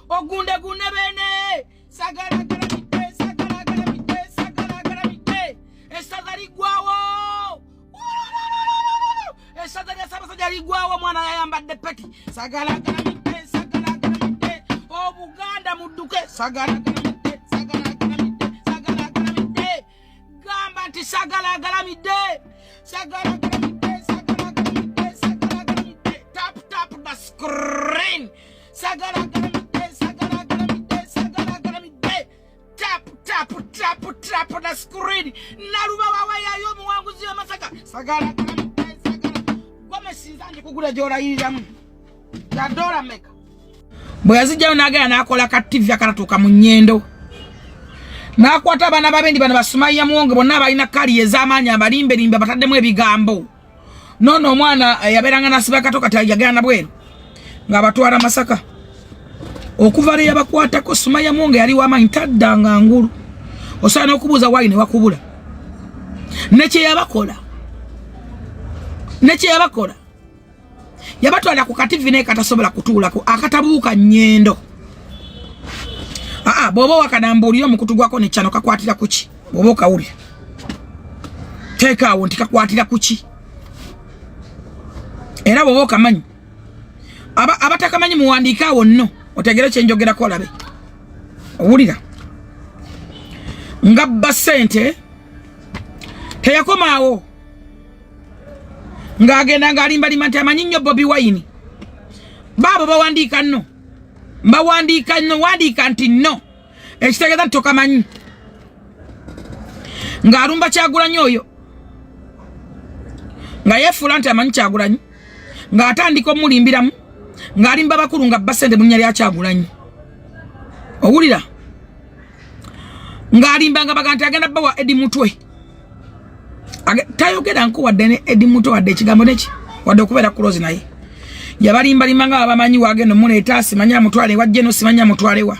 Ogundegunde bene. Sagalagalamidde, sagalagalamidde, sagalagalamidde. Essaza liggwawo. Essaza lya Ssaabasajja liggwawo. Omwana yayambadde peti. Sagalagalamidde, sagalagalamidde. Obuganda mudduke. Sagalagalamidde, sagalagalamidde, sagalagalamidde. Gamba nti sagalagalamidde, sagalagalamidde, sagalagalamidde, sagalagalamidde. Tap tap the screen. Sagalagalamidde, sagalagalamidde, sagalagalamidde. Tap tap tap tap the screen. Nalubawa wayayo omuwanguzi w'Amasaka. Sagalagalamidde, sagala. Gwomesinza ndi kugula gy'olayiriramu ya dola meka? Bwe yazijjayo n'agenda n'akola ka ttivi akatatuuka mu nnyendo, n'akwata abaana babendi bano basumaiya muwonge bonna abalina kali ez'amaanyi, abalimbelimbe, bataddemu ebigambo. Noono omwana yabeeranga nasiba kato, kati yagenda nabweru ng'abatwala Masaka. Okuva lwe yabakwatako, Sumaya Muwonge yali w'amaanyi, taddanga ngulu. Osobola n'okubuuza waayi ne wakubula nekyeyabakola, nekyeyabakola. Yabatwala ku kativi naye katasobola kutuulako, akatabuuka nnyendo. Aa, bw'oba wakanambuulira omukutu gwako nekyano kakwatira kuki? Bw'oba okawulira, teekaawo nti kakwatira kuki. Era bw'oba okamanyi, abatakamanyi muwandiike awo nno otegere kyenjogerako olabe. Owulira nga bba ssente teyakomaawo, ng'agenda ng'alimbalima nti amanyi nnyo Bobi Wine. Baabo bawandiika nno, bawandiika nno, wandiika nti nno, ekitegeeza nti tokamanyi. Ng'alumba Kyagulanyi oyo, nga yeefuula nti amanyi Kyagulanyi, ng'atandika omulimbiramu, ng'alimba bakulu, nga bba ssente mu linnya lya Kyagulanyi. Owulira ng'alimba nga baga nti agenda bawa Edi Mutwe. Tayogera nko wadde ne Edi Mutwe, wadde ekigambo neki, wadde okubeera close naye. Yabalimbalimba nga babamanyi wagenda omuleeta, simanyi amutwale wa jeno, simanyi amutwale wa,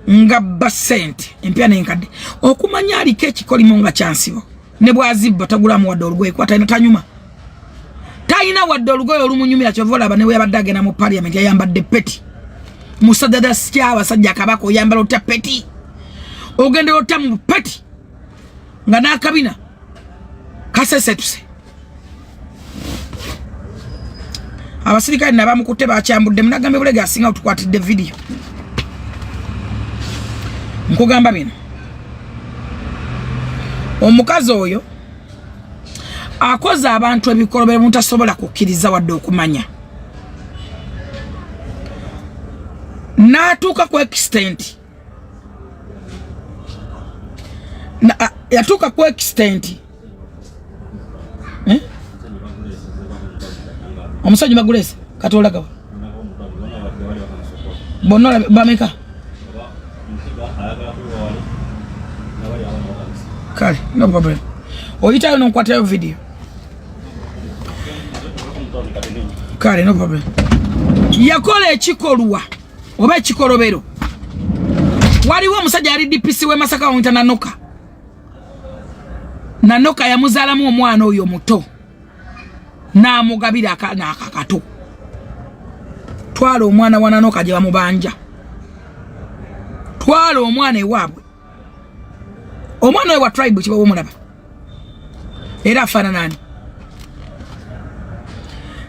nga bba ssente empya n'enkadde. Okumanya aliko ekikolimo nga kyansibo, ne bwazibba tagulamu wadde olugoye, kuba talina, tanyuma, talina wadde olugoye olumunyumira. Kyova olaba ne weyabadde agenda mu parliament yayambadde peti. Musajja skyabasajja kabaka, oyambala otya peti? Ogenda otya mu peti nga n'akabina kasesetuse? Abasirikale nabamukutte bakyambudde munagambe bulega asinga otukwatidde vidiyo. Nkugamba bino, omukazi oyo akoze abantu ebikolobero mutasobola kukkiriza wadde okumanya, n'atuuka ku extent, yatuuka ku extent, eh? Omusajja bagulese kati olagawa bonna bameka? Kale, no problem, oyitayo nonkwatayo video. Kale, no problem. Yakola ekikolwa oba ekikolobero. Waliwo omusajja yali DPC w'e Masaka, wamuyita Nanoka. Nanoka yamuzaalamu omwana oyo muto, n'amugabira akaana akakato. Twala omwana wa Nanoka gye bamubanja, twala omwana ewaabwe. Omwana oyo wa tribe kiba omulaba era afaanana ani?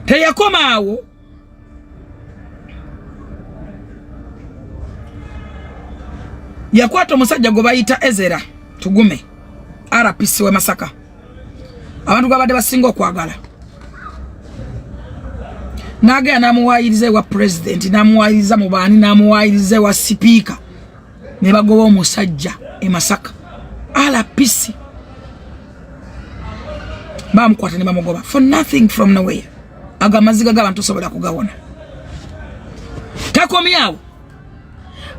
Teyakoma awo, yakwata omusajja gwe bayita Ezera Tugume, RPC we Masaka, abantu gwabadde basinga okwagala, n'agenda n'amuwaayiriza ewa pulezidenti, n'amuwaayiriza mu baani, n'amuwaayiriza ewa sipiika, ne bagoba omusajja e Masaka. RPC bamukwata ne bamugoba for nothing, from nowhere. Ago amaziga g'abantu tosobola kugawona. Takomyawo,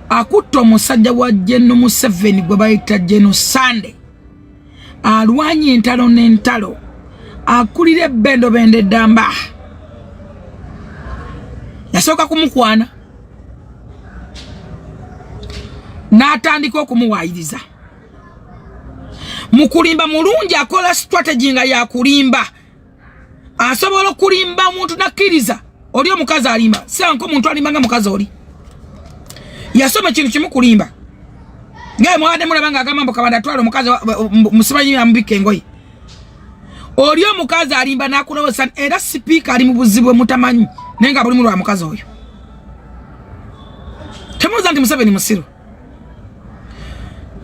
akutta omusajja wa Geno Museveni gwe bayita Geno Sande, alwanye entalo n'entalo, akulira ebbendobendo eddamba. Yasooka kumukwana n'atandika okumuwaayiriza mu kulimba. Mulungi, akola strategy nga yakulimba, asobola okulimba omuntu nakkiriza. Oli omukazi alimba, sianko omuntu alimba nga mukazi oli. Yasoma ekintu kimu kulimba. Ngaye mwabadde mulaba ng'agamba mbu Kabanda atwala omukazi musibanyi amubikka engoye. Oli omukazi alimba n'akulowooza era sipiika ali mu buzibu bwe mutamanyi naye nga bulimu lwa mukazi oyo. Temubuuza nti Museveni musiru.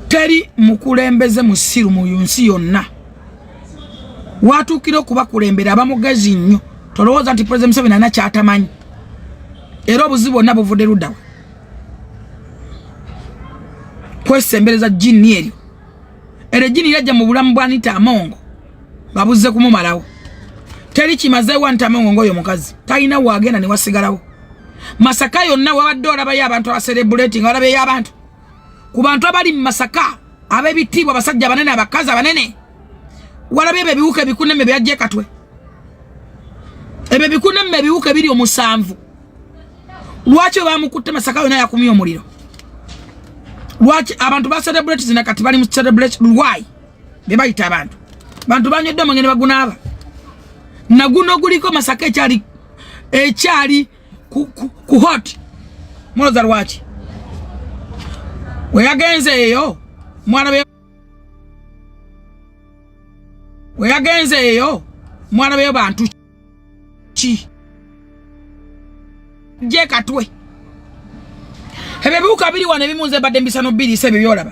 Teri mukulembeze musiru mu nsi yonna. Watuukira okubakulembera aba mugezi nnyo. Tolowooza nti President Museveni alina ky'atamanyi. Era obuzibu bwonna buvudde ludda wa? Kwesembereza jinni eryo. Eryo ejjini lyajja mu bulamu bwa Anita Among nga buzze kumumalawo. Teri kimazeewo Anita Among ng'oyo mukazi. Talina waagenda ne wasigalawo. Masaka yonna wabadde olabayo abantu abaserebuleti nga walabeyo abantu. Ku bantu abali mu Masaka ab'ebitiibwa, abasajja abanene, abakazi abanene, walabye ebyo ebiwuka ebikunemme byajja ekatwe. Ebyo ebikunemme ebiwuka ebiri 7. Lwaki bamukutte Masaka yonna yakumye omuliro? Lwaki abantu ba celebrate zina kati bali mu celebrate? Why? Be bayita abantu. Bantu banywedde omwenge ne bagunaaba. Naguno guliko Masaka ekyali ku hot. Muloza lwaki? We yagenze eyo mwana be we yagenze eyo mwana be bantu ki je katwe. Ebyo ebiwuka biri wano ebimu nze mbadde mbisano bbiri se ebyo by'olaba.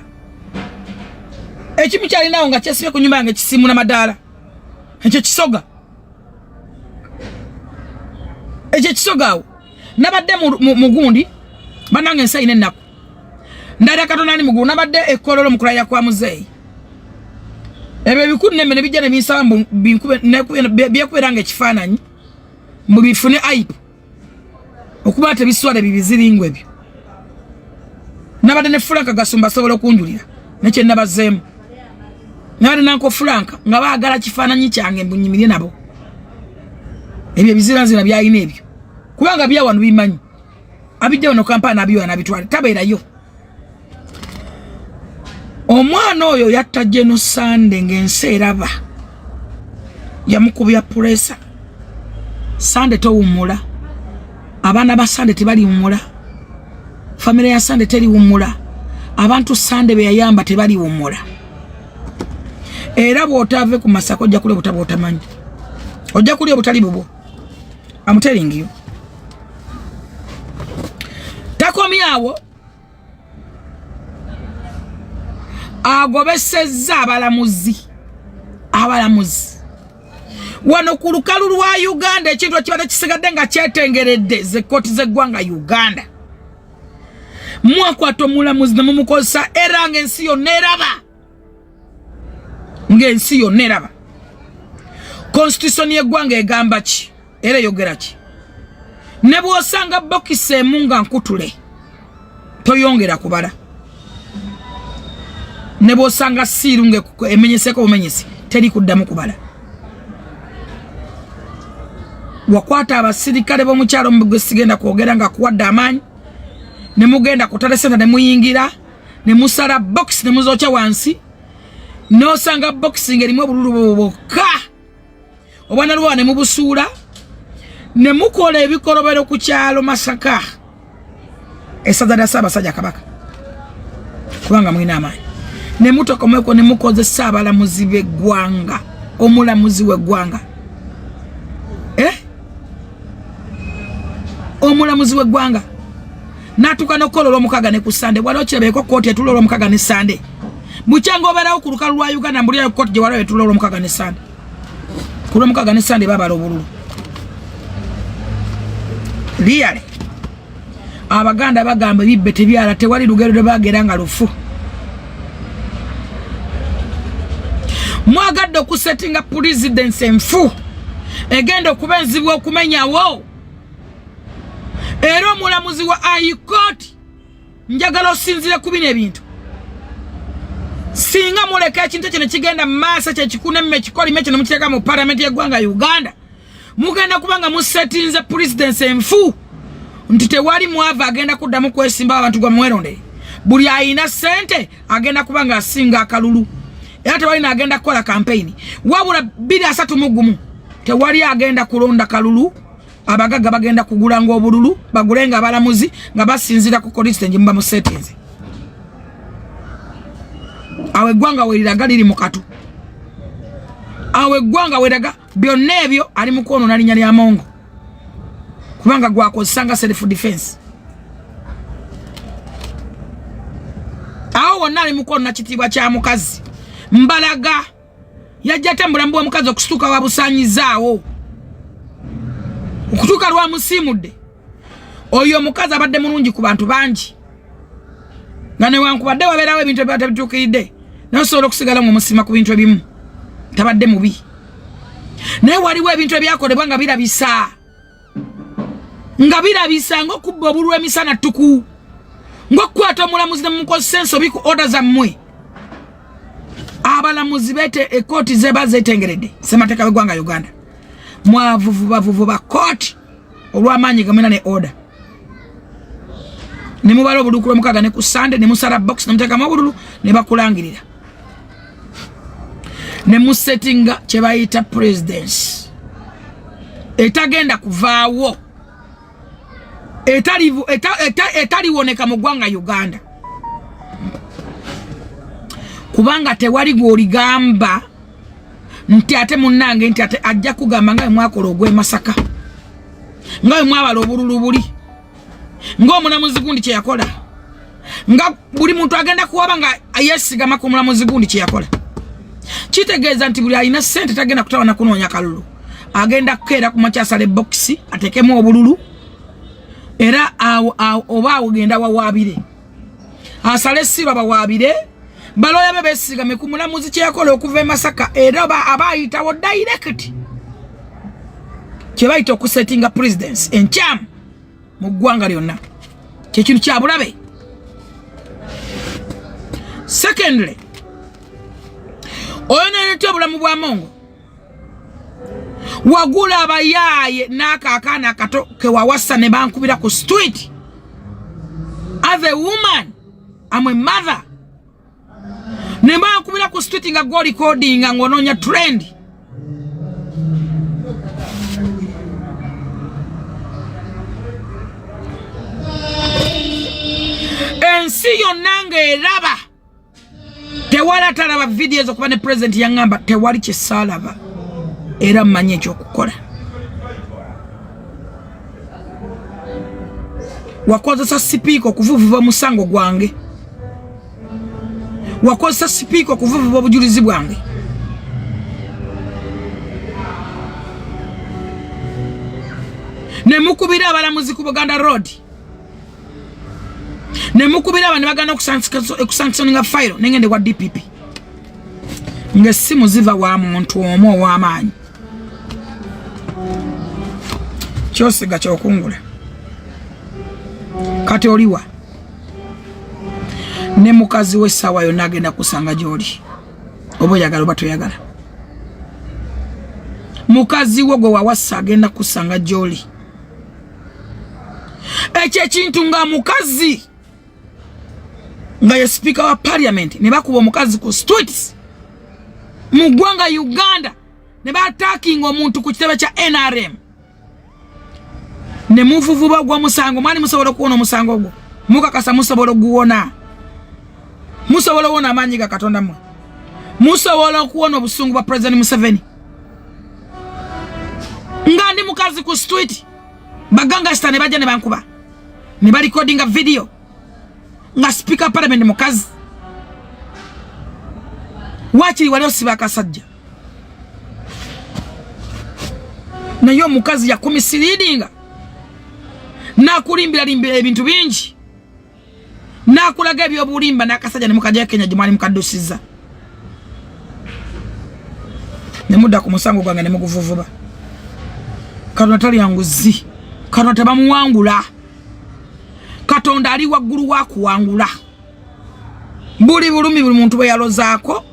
Ekimu kyalinawo nga kyesibye ku nyumba yange kisiimula madaala. Ekyo kisoga. Ekyo kisoga awo. Nabadde mu gundi bannange ensi erina ennaku. Ndalira Katonda ali mugulu nabadde ekkololo mu kulayira kwa muzeeyi. Ebyo ebikunnemme ne bijja ne binsaba mbu byekubera nga ekifaananyi mbu bifune aipu okuba tebiswala ebyo biziringu ebyo. Nabadde ne Frank Gasumba asobola okunjulira nekye nabazzeemu. Nabadde nanko Frank nga baagala kifaananyi kyange mbu nyimirye nabo. Ebyo ebiziranzira byalina ebyo kubanga bya wano bimanyi. Abijja wano Kampala n'abyoya n'abitwala tabeerayo. Omwana oyo yatta Geno Sande ng'ensi eraba. Yamukubya puresa. Sande towummula. Abaana ba Sande tebaliwummula. Famire ya Sande teriwummula. Abantu Sande be yayamba tebaliwummula. Era bw'otaave ku Masaka ojja kulya obutabo otamanyi. Ojja kulya obutali bubwo. I'm telling you. Takomyawo agobesezza abalamuzi. Abalamuzi wano ku lukalu lwa Uganda ekintu ekibadde kisigadde nga kyetengeredde ze kkooti z'eggwanga Uganda. Mwakwata omulamuzi ne mumukozesa era ng'ensi yonna eraba. Ng'ensi yonna eraba. Constitution y'eggwanga egamba ki? Era eyogera ki? Ne bw'osanga bokisi emu nga nkutule toyongera kubala. Ne bw'osanga siiru nga emenyeseko bumenyesi teri kuddamu kubala. Wakwata abasirikale b'omukyalo gwe sigenda kwogera nga akuwadde amaanyi ne mugenda ku tale center ne muyingira ne musala box ne muzookya wansi n'osanga box ng'erimu obululu bwokka obwanalwa ne mubusuula ne mukola ebikolobero ku kyalo Masaka essaza lya Ssaabasajja Kabaka kubanga mulina amaanyi ne mutokomeko ne mukozesa abalamuzi b'eggwanga omulamuzi w'eggwanga omulamuzi w'eggwanga n'atuuka n'okukola olw'omukaaga ne ku Sande. Waliwo kirabeeko kkooti etula olw'omukaaga ne Sande. Bukyanga obeerawo ku lukalu lwa Uganda mbulirayo kkooti gye waliwo etula olw'omukaaga ne Sande. Ku lw'omukaaga ne Sande babala obululu. Really? Abaganda bagamba ebibbe tebyala, tewali lugero lwe baagera nga lufu. Mwagadde okusetinga pulezidenti enfu egenda okuba enzibu okumenyawo. Era omulamuzi wa High Court njagala osinziire ku bino ebintu. Singa muleka ekintu kino kigenda mu maaso kyekikunemme ekikolimo ekyo ne mukiteeka mu palamenti y'eggwanga Uganda, mugenda kuba nga musetinze pulezidenti enfu nti tewali mwavu agenda kuddamu kwesimba abantu gwa mwerondere. Buli alina ssente agenda kuba nga asinga akalulu, era tewali n'agenda kukola kampeyini. Wabula 2031 tewali agenda kulonda kalulu. Abagagga bagenda kugulanga obululu, bagulenga abalamuzi nga basinziira ku constituency gye muba musetinze. Awo eggwanga weriraga liri mu katu, awo eggwanga weraga byonna ebyo ali mu kwonoona linnya lya Mongo, kubanga gwakozesa nga self defense. Awo wonna ali mu kwonoona kitiibwa kya mukazi. Mbalaga yajja ate mubulamu bw'omukazi okusituka wabusaanyizaawo okutuuka lwamusiimudde. Oyo omukazi abadde mulungi ku bantu bangi, nga newankubadde wabeerawo ebintu ebiba tebituukiridde, naye osobola okusigala ng'omusiima ku bintu ebimu, tabadde mubi. Naye waliwo ebintu ebyakolebwa nga birabisa, nga birabisa ng'okubba obululu emisana ttuku, ng'okukwata omulamuzi ne mumukozesa ensobi ku oda zammwe. Abalamuzi bete ekooti zeba zetengeredde ssemateeka w'eggwanga Uganda, mwavuvubavuvuba kooti olw'amaanyi gamwena ne oda, ne mubala obululu ku lwomukaaga ne ku Sande, ne musala box ne muteekamu obululu ne bakulangirira, ne musetinga kye bayita presidency etagenda kuvaawo, etaliwoneka mu ggwanga Uganda, kubanga tewali gw'oligamba nti ate munnange nti ate ajja kugamba nga bwe mwakola ogw'e Masaka, nga bwe mwabala obululu buli, ng'omulamuzi gundi kye yakola, nga buli muntu agenda kuwaba nga yeesigama ku mulamuzi gundi kye yakola. Kitegeeza nti buli alina ssente tagenda kutawana kunoonya kalulu, agenda kukeera ku makya asala ebokisi ateekemu obululu, era awo awo oba awo genda wawaabire, asale siba bawaabire baloya be besigame ku mulamuzi kyeyakola okuva e Masaka, era aba ayitawo direct kye bayita okusetinga presidency enkyamu mu ggwanga lyonna. Kyekintu kya bulabe. Secondly, oyonoonetya obulamu bwa Mongo. Wagula abayaaye n'ako akaana akato kewawasa ne bankubira ku street. As a woman, I'm a mother, ne bankubira ku street nga gwo recordinga ng'onoonya trend. Ensi yonna ng'eraba, tewali atalaba vidiyo ezo, kuba ne president yaŋŋamba tewali kyesaalaba, era mmanyi ekyokukola. Wakozesa sipiika okuvuvuba omusango gwange, wakozesa sipiika okuvuvuba obujulizi bwange. Ne mukubira abalamuzi ku Buganda Road, ne mukubira aba ne bagana okusanctioninga fayiro, nengende wa DPP ng'essimu ziva wa muntu omu ow'amaanyi. Kyosiga kyokungula. Kati oliwa ne mukazi w'essaawa yonna agenda kusanga gy'oli, oba oyagala oba toyagala. Mukazi wo gwe wawasa agenda kusanga gy'oli. Ekyo ekintu nga mukazi nga ye sipiika wa parliament, ne bakuba omukazi ku streets mu ggwanga Uganda, ne batakinga omuntu ku kitebe kya NRM, ne muvuvuba ogw'omusango. Mwali musobola okuwona omusango ogwo? Mukakasa musobola oguwona? Musobola owona amaanyi ga Katonda? Mmwe musobola okuwona obusungu bwa President Museveni? Nga ndi mukazi ku street, bagangasta ne bajja ne bankuba ne barecordinga video nga speaker parliament mukazi. Wakiri wali osiba akasajja, naye omukazi yakumisleadinga, nakulimbiralimbira ebintu bingi, nakulaga ebyobulimba n'akasajja ne mukajja Kenya gye mwali mukaddusiza, ne mudda ku musango gwange ne muguvuvuba. Katonda talya nguzi, Katonda tebamuwangula, Katonda ali waggulu wa kuwangula. Buli bulumi buli muntu bwe yalozaako,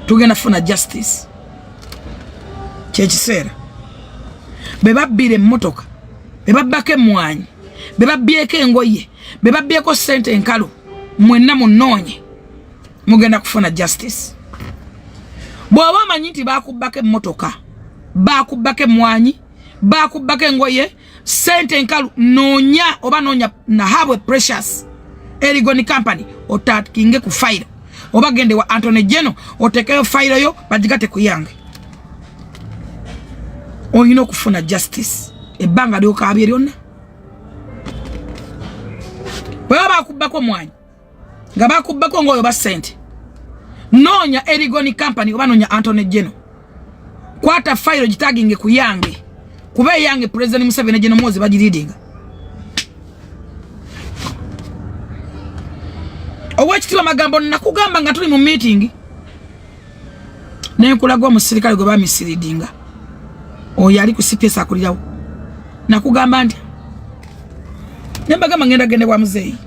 tugenda kufuna justice. Kyekiseera be babbira emmotoka, be babbako emmwanyi, be babbyeko engoye, be babbyeko ssente enkalu, mwenna munoonye, mugenda kufuna justice. Bw'oba omanyi nti bakubbako emmotoka, bakubbako emmwanyi, Bakubbako engoye, sente enkalu, noonya oba noonya Nahabwe Precious Erigoni Company otakinge ku fayiro, oba gende wa Antony Geno otekeyo fayiro yo bagigate ku yange. Olina okufuna justice ebbanga lyokaabye lyonna. Bwe baba bakubbako mwanyi nga bakubbako ng'oyo ba sente, noonya Erigoni Company oba noonya Antony Geno, kwata fayiro gitaginge ku yange, kuba eyange President Museveni Geno Muhoozi bagiridinga. Owekitiibwa Magambo, nakugamba nga tuli mu meeting nenkulaga omusirikale gwe bamisiridinga oyo ali ku CPS akulirawo, nakugamba nti nembagamba ngenda gende wa muzeeyi,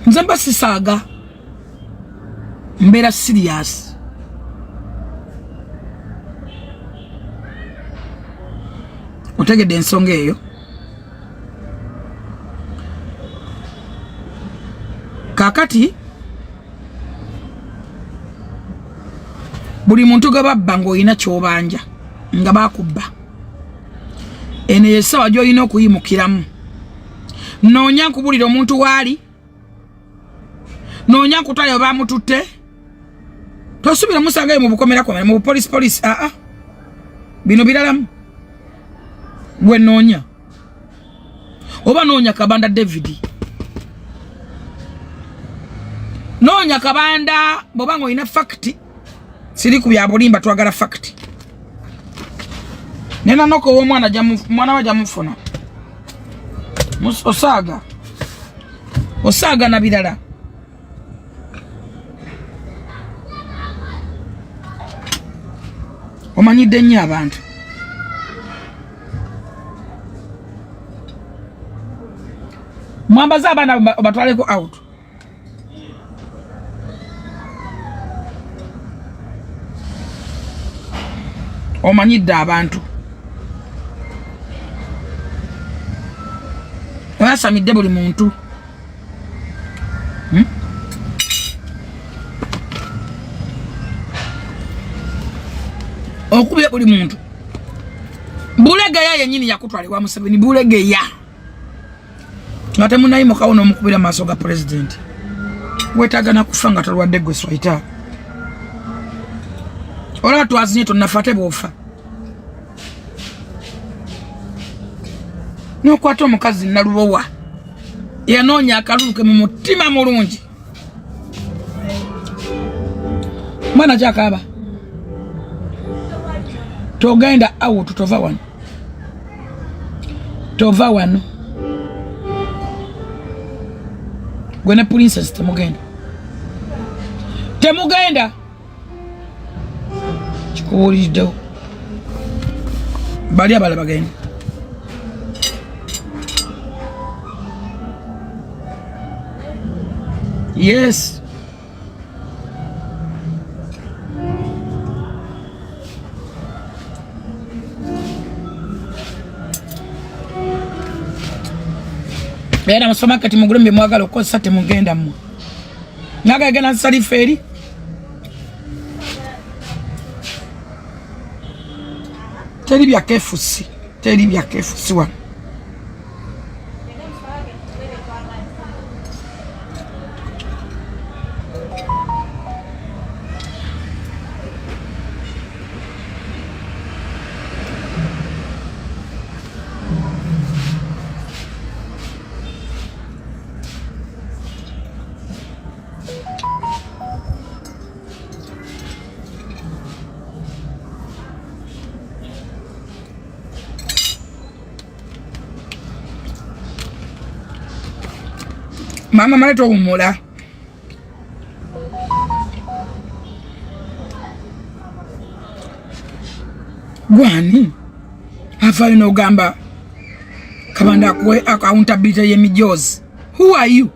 nze mba sisaaga, mbeera serious. Otegedde ensonga eyo? Kakati buli muntu gwe babba ng'olina ky'obanja nga bakubba, eno y'essaawa gy'olina okuyimukiramu. Noonya nkubulira omuntu waali, noonya nkutwale bamututte, tosubira musangayo mu bukomera komera mu bupolisi polisi. Aa, bino biralamu. Gwe noonya oba noonya Kabanda David, noonya Kabanda bw'oba ng'olina fakiti, siri ku bya bulimba, twagala fakiti. Nena noko w'omwana mwana we jamufuna osaaga osaaga na birala. Omanyidde nnyo abantu. Mwambaze abaana obatwaleko out. Omanyidde abantu. Oyasamidde buli muntu. Okubye buli muntu. Bulegeya yennyini yakutwala ewa Museveni, Bulegeya. Nga temunayimukawo n'omukubira maaso ga pulezidenti. Weetaaga na kufa nga tolwadde gwe swaita. Olaba twazinye tonnafa ate bw'ofa. N'okwata omukazi Nalubowa yanoonya akalulu ke mu mutima mulungi. Mwana kyakaaba. Togenda out, tova wano. Tova wano. Gwe ne princess temugenda. Temugenda. Kikubuuliddewo. Bali abala bagenda. Yes. Era mu supermarket mugule bye mwagala okukozesa, temugenda mmwe. Naga genda nsalifa eri. Teri bya KFC, teri bya KFC wano. Mama male towummula. Gwani avaayo n'ogamba Kabanda akuwe accountability y'emijoozi? Who are you?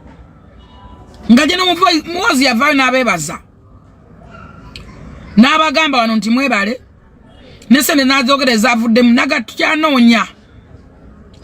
Nga gye n'omuwozi yavaayo n'abeebaza n'abagamba wano nti mwebale ne sente n'azoogera ezaavuddemu naga tukyanoonya.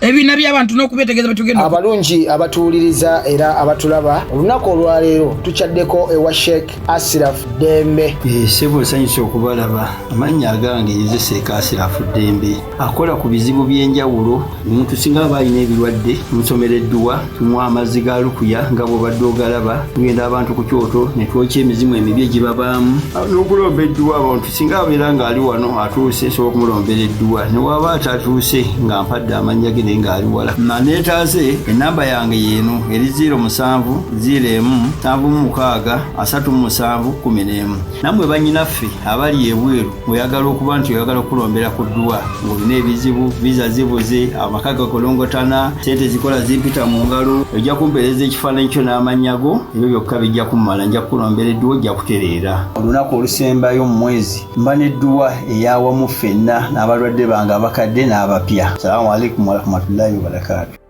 Ebibiina by'abantu n'okubetegeeza betugenda. Abalungi abatuwuliriza era abatulaba, olunaku olwaleero tukyaddeko ewa Sheikh Asiraf Ddembe. Ssebo, nsanyuse okubalaba. Amannya agange nze Seeka Asirafu Ddembe, akola ku bizibu by'enjawulo. Omuntu singa aba alina ebirwadde, tumusomera edduwa, tumuwa amazzi ga lukuya nga bw'obadde ogalaba. Tugenda abantu ku kyoto ne twokya emizimu emibi egibabaamu n'okulomba edduwa. Abantu singa abeera ng'ali wano atuuse, nsobola okumulombera edduwa, ne waba atatuuse nga mpadde amannya ge naye ng'ali wala naneetaase. Enamba yange yeeno eri 07 01 76 37 11. Nammwe bannyinaffe abali ebweru, ng'oyagala okuba nti oyagala okulombera ku dduwa, ng'olina ebizibu, viza zibuze, amaka gakolongotana, sente zikola zimpita mu ngalo, ojja kumpeereza ekifaananyi kyo n'amannya go. Ebyo byokka bijja kummala, nja kukulombera edduwa, ojja kutereera. Olunaku olusembayo mu mwezi mba n'edduwa eyawamu ffenna n'abalwadde bange abakadde n'abapya. Salaamu alaikum warahmatullahi wabarakaatu.